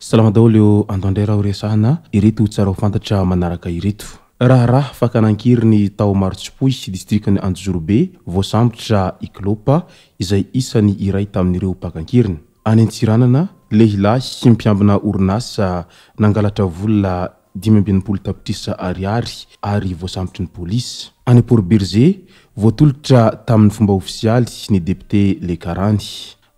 Salama daholo eo andao indray raha ho resahana ireto tsara ho fantatra manaraka ireto. Raharaha fakana an-keriny tao Marotsipoy, distrikan'i Anjozorobe, voasambotra i Klopa, izay isan'ny iray tamin'ireo mpaka an-keriny. Any Antsiranana, lehilahy mpiambina orinasa nangalatra vola 65 tapitrisa ariary ary voasambotry ny polisy. Any Port Bergé, voatolotra tamin'ny fomba ofisialy ny depiote Lekarany.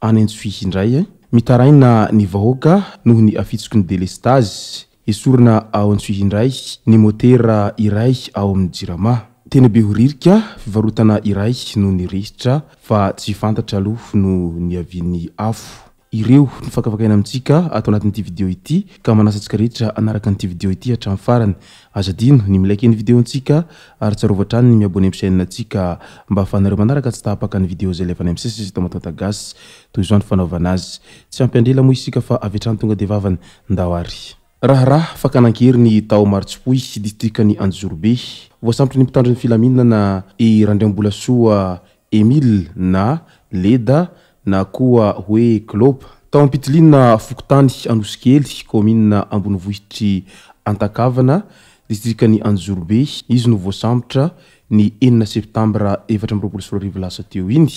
Any Antsohihy indray, mitaraina ny vahoaka noho ny afitsoky ny delestazy. Esorina ao Antsohihy indray ny motera iray ao amin'ny Jirama. Teny Behoririka, fivarotana iray no nirehitra fa tsy fantatra aloha no niavian'ny afo. Ireo no fakafakaina amintsika ato anatin'ity video ity ka manasa antsika rehetra hanaraka an'ity video ity hatramin'ny farany. Aza adino ny mi-like ny video-ntsika ary tsarovy hatrany ny mi-abonner amin'ny chaîne-ntsika mba ahafahanareo manaraka tsy tapaka ny video izay alefanay misesy eto Matoanta Gasy. Toy izao ny fanaovana azy. Tsy ampy andrela moa isika fa avy hatrany tonga dia vavany. Ndao ary. Raharaha fakana an-keriny tao Marotsipoy, distrikan'i Anjozorobe. Voasambotry ny mpitandro ny filaminana i Randriambolasoa Emile na Leda na koa hoe Klopa. Tao am-pitiliana fokontany Anosikely, kaominina ambonivohitr'i Antakavana, distrikan'i Anjozorobe, izy no voasambotra ny enina septambra 2024 lasa teo iny,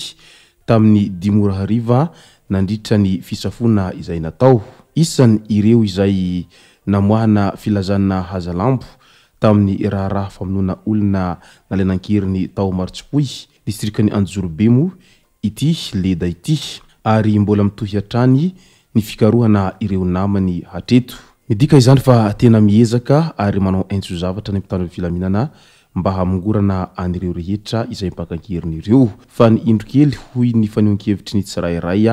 tamin'ny dimy ora hariva nandritra ny fisafoana izay natao. Isan' ireo izay namoahana filazana hazalambo tamin'ny raharaha famonoana olona nalaina an-keriny tao Marotsipoy, distrikan'i Anjozorobe moa ity Leda ity, ary mbola mitohy hatrany ny fikarohana ireo namany hatreto. Midika izany fa tena miezaka ary manao aintso zavatra ny mpitandro ny filaminana mba hamongorana an'ireo rehetra izay mpaka an-keriny ireo. Fa ny indro kely hoy ny fanehoan-kevitry ny tsirairay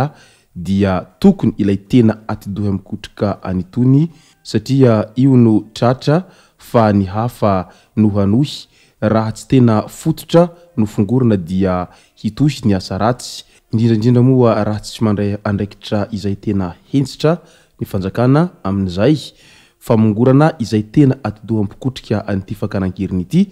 dia tokony ilay tena atidoha mikotroka an'itony satria io no tratra fa ny hafa no hanohy, raha tsy tena fototra no fongorina dia hitohy ny asa ratsy, indrindra indrindra moa raha tsy mandray andraikitra izay tena hentitra ny fanjakana amin'izay famongorana izay tena atidoha mpikotrika an'ity fakana an-keriny ity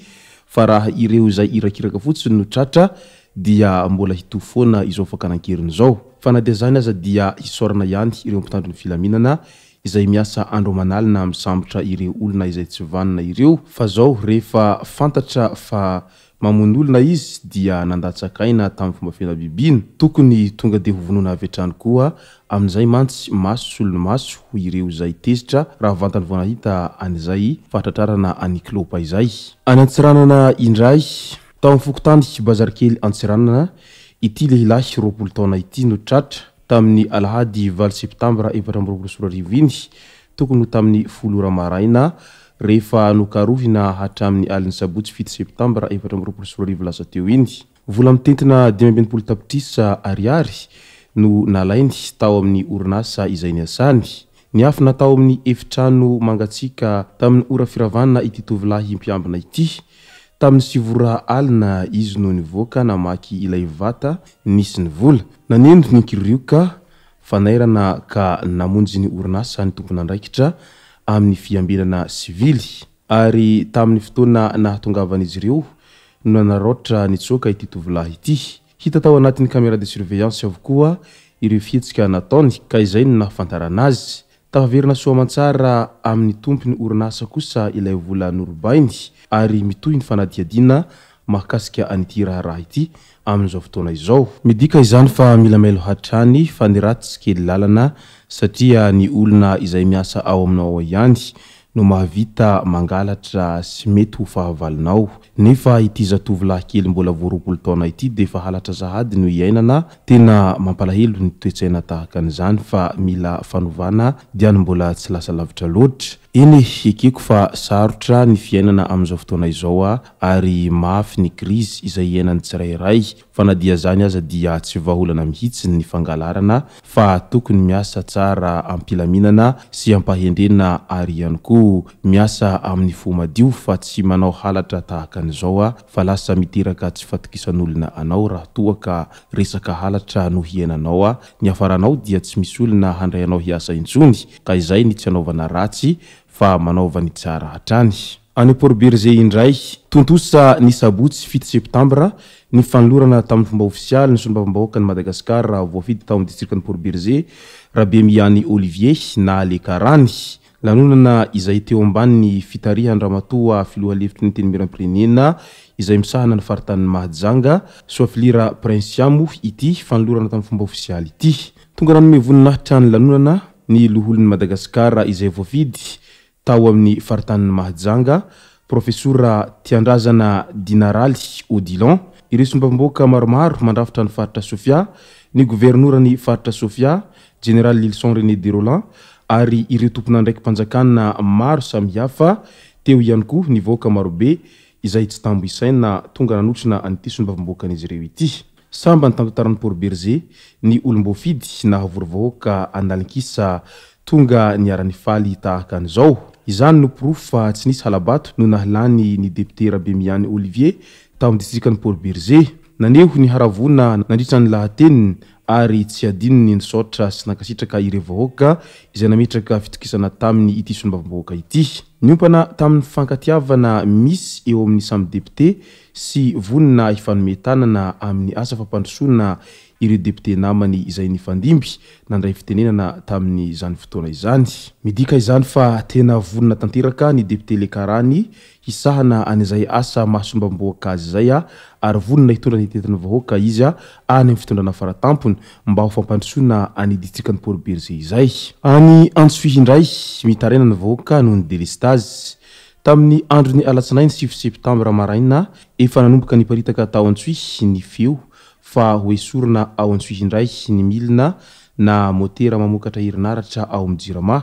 fa raha ireo izay irakiraka fotsiny no tratra dia mbola hitohy foana izao fakana an-keriny izao. Fa na dia izany aza dia hisaorana ihany ireo mpitandro ny filaminana izay miasa andro aman'alina misambotra ireo olona izay tsy vanona ireo fa zao rehefa fantatra fa mamono olona izy dia nandatsaka aina tamin'ny fomba feno habibiana. Tokony tonga dia ho vonoina avy hatrany koa amin'izay mantsy maso solon'ny maso hoy ireo izay tezitra raha vantany vao nahita an'izay fahatratrarana an'i Klopa izay. Any Antsiranana indray, tao amin'ny fokontany Bazarikely Antsiranana, ity lehilahy 20 taona ity no tratra tamin'ny alahady valo septambra 2024 iny, tokony ho tamin'ny folo ora maraina, rehefa nokarohina hatramin'ny alin'ny sabotsy fito septambra 2024 lasa teo iny. Vola mitentina 65 tapitrisa ariary no nalainy tao amin'ny orinasa izay niasany. Niafina tao amin'ny efitrano mangatsiaka tamin'ny ora firavana ity tovolahy mpiambina ity. Tamin'ny sivy ora alina izy no nivoaka namaky ilay vata nisy ny vola. Naneno ny kiririoka fanairana ka namonjy ny orinasa ny tompon'andraikitra amin'ny fiambenana sivily. Ary tamin'ny fotoana nahatongavan'izy ireo no nanaraotra nitsoaka ity tovolahy ity. Hita tao anatin'ny caméra de surveillance avokoa ireo fihetsika nataony ka izay no nahafantarana azy. Tafaverina soa aman-tsara amin'ny tompony orinasa kosa ilay vola norobainy ary mitohy ny fanadihadiana mahakasika an'ity raharaha ity amin'izao fotoana izao. Midika izany fa mila mailo hatrany fa ny ratsy kely lalana satria ny olona izay miasa ao aminao ao ihany no mahavita mangalatra sy mety ho fahavalonao. Nefa ity zatovolahy kely mbola vao 20 taona ity dia efa halatra sahady no iainana, tena mampalahelo ny toe-tsaina tahaka an'izany fa mila fanovana diany mbola tsy lasa lavitra loatra. Eny e, ekeko fa sarotra ny fiainana amin'izao fotoana izao ary mafy ny krizy izay iainan'ny tsirairay fa na dia zany aza dia tsy vahaolana mihitsy ny fangalarana fa tokony miasa tsara am-pilaminana sy am-pahendrena ary ihany koa miasa amin'ny fo madio fa tsy manao halatra tahaka an'izao fa lasa miteraka tsy fatokisan'olona anao raha toa ka resaka halatra no hiainanao, ny hafaranao dia tsy misy olona handray anao hiasa intsony ka izay ny tsy anaovana ratsy fa manaova ny tsara hatrany. Any Port-Bergé indray, tontosa ny sabotsy fito septambra ny fanolorana tamin'ny fomba ofisialy ny solombavambahoakan'i Madagasikara voafidy tao amin'ny distrikan'i Port-Bergé, Rabemiany Olivier na Lekarany. Lanonana izay teo ambanin'ny fitarihan-dRamatoa Filoha lefitry ny Antenimierampirenena izay misahana ny faritanin'i Mahajanga, Soafilira Princiamo ity fanolorana tamin'ny fomba ofisialy ity. Tonga nanome voninahitra ny lanonana ny Loholon'i Madagasikara izay voafidy tao amin'ny faritanin'i Mahajanga, Profesora Tiandrazana Dinaraly Odilon, ireo solombavambahoaka maromaro mandrafitra ny faritra Sofia, ny governoran'ny faritra Sofia, Jeneraly Lylison René de Rolland, ary ireo tompon'andraiki-panjakana maro samihafa, teo ihany koa ny vahoaka marobe izay tsy tambo isaina tonga nanotrona an'ity solombavambahoakan'izy ireo ity. Sambany tamin'ny tantaran'i Port Bergé ny olom-boafidy nahavory vahoaka an'alinkisa tonga niara-nifaly tahaka an'izao. Izany no porofo fa tsy nisy hala-bato no nahalany ny depiote Rabemiany Olivier tao amin'ny distrikan'i Port Bergé. Naneho ny haravoana nandritra ny lahateniny ary tsy adinony ny nisaotra sy nankasitraka ireo vahoaka izay nametraka fitokisana taminy ity solombavambahoaka ity. Niompana tamin'ny fifankatiavana misy eo amin'ny samy depiote sy vonona hifanome tanana amin'ny asa fampandrosoana ireo depiote namany izay nifandimby nandray fitenenana tamin'izany fotoana izany. Midika izany fa tena vonona tanteraka ny depiote Lekarany hisahana an'izay asa maha solombavambahoaka azy izay ary vonona hitondra ny hetetin'ny vahoaka izy any amin'ny fitondrana faratampony mba ho fampandrosoana an'ny distrikan'i Port Bergé izay. Any Antsohihy indray, mitaraina ny vahoaka noho ny delestazy. Tamin'ny andron'ny alatsinainy sivy septambra maraina, efa nanomboka niparitaka tao Antsohihy ny feo fa hoesorina ao Antsohihy indray ny milina na motera mamokatra herinaratra ao amin'ny Jirama.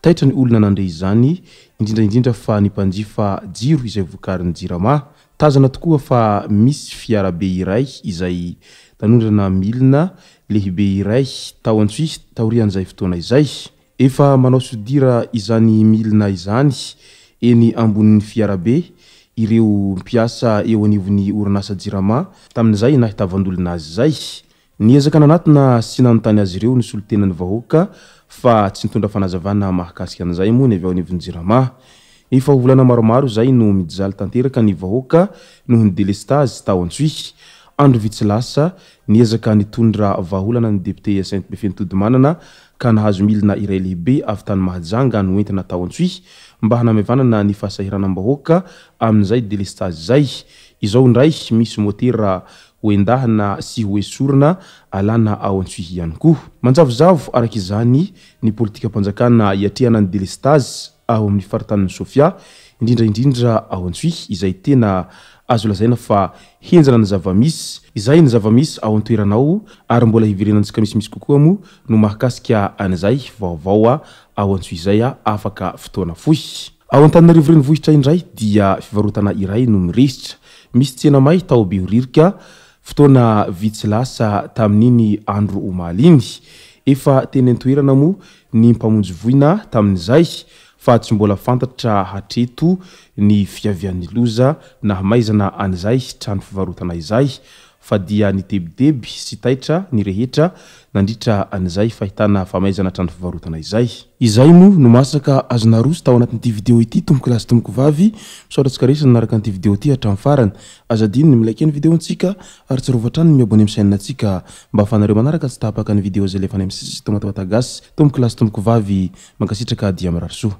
Taitra ny olona nandre izany, indrindra indrindra fa ny mpanjifa jiro izay vokarin'ny Jirama. Tazana tokoa fa misy fiarabe iray izay nanondrana milina lehibe iray tao Antsohihy taorian'izay fotoana izay. Efa manao sodira izany milina izany eny ambonin'ny fiarabe ireo mpiasa eo anivon'ny orinasa Jirama tamin'izay nahitavan-dolona azy izay. Niezaka nanatona sy nanontany azy ireo ny solontenan'ny vahoaka fa tsy nitondra fanazavana mahakasika an'izay moa ny avy ao anivon'ny Jirama. Efa ho volana maromaro izay no mijaly tanteraka ny vahoaka noho ny delestazy tao Antsohihy. Andro vitsy lasa, niezaka nitondra vahaolana ny depiote Hyacinthe Befentodimanana ka nahazo milina iray lehibe avy tany Mahajanga noentina tao Antsohihy mba hanamaivanana ny fahasahiranam-bahoaka amin'izay delestazy izay. Izao indray misy motera hoendahana sy hoesorina alana ao Antsohihy ihany koa. Manjavozavo araka izany ny politikam-panjakana hiatrehana ny delestazy ao amin'ny faritanin'i Sofia, indrindra indrindra ao Antsohihy izay tena azo lazaina fa henjana ny zava-misy. Izay ny zava-misy ao an-toerana ao ary mbola hiverenantsika misimisy kokoa moa no mahakasika an'izay vaovao ao Antsohihy izay afaka fotoana fohy. Ao Antananarivo renivohitra indray dia fivarotana iray no miresitra. Misy tsena may tao Behoririka fotoana vitsy lasa tamin'iny andro omaly iny. Efa teny an-toerana moa ny mpamonjy voina tamin'izay fa tsy mbola fantatra hatreto ny fiavian'ny loza nahamaizana an'izay trano fivarotana izay fa dia nitebiteby sy taitra ny rehetra nandritra an'izay fahitana famaizana trano fivarotana izay. Izay moa no masaka azo naroso tao anatin'ity video ity tompoko lahy sy tompoko vavy, misaotra antsika rehetra nanaraka an'ity video ity hatramin'ny farany, aza adino ny mi-like ny video-ntsika ary tsarovy hatrany ny mi-abonner amin'ny chaîne-ntsika mba ahafahanareo manaraka tsy tapaka ny video izay alefanay amin'ny site Tomatomata Gasy, tompoko lahy sy tompoko vavy, mankasitraka dia mirary soa.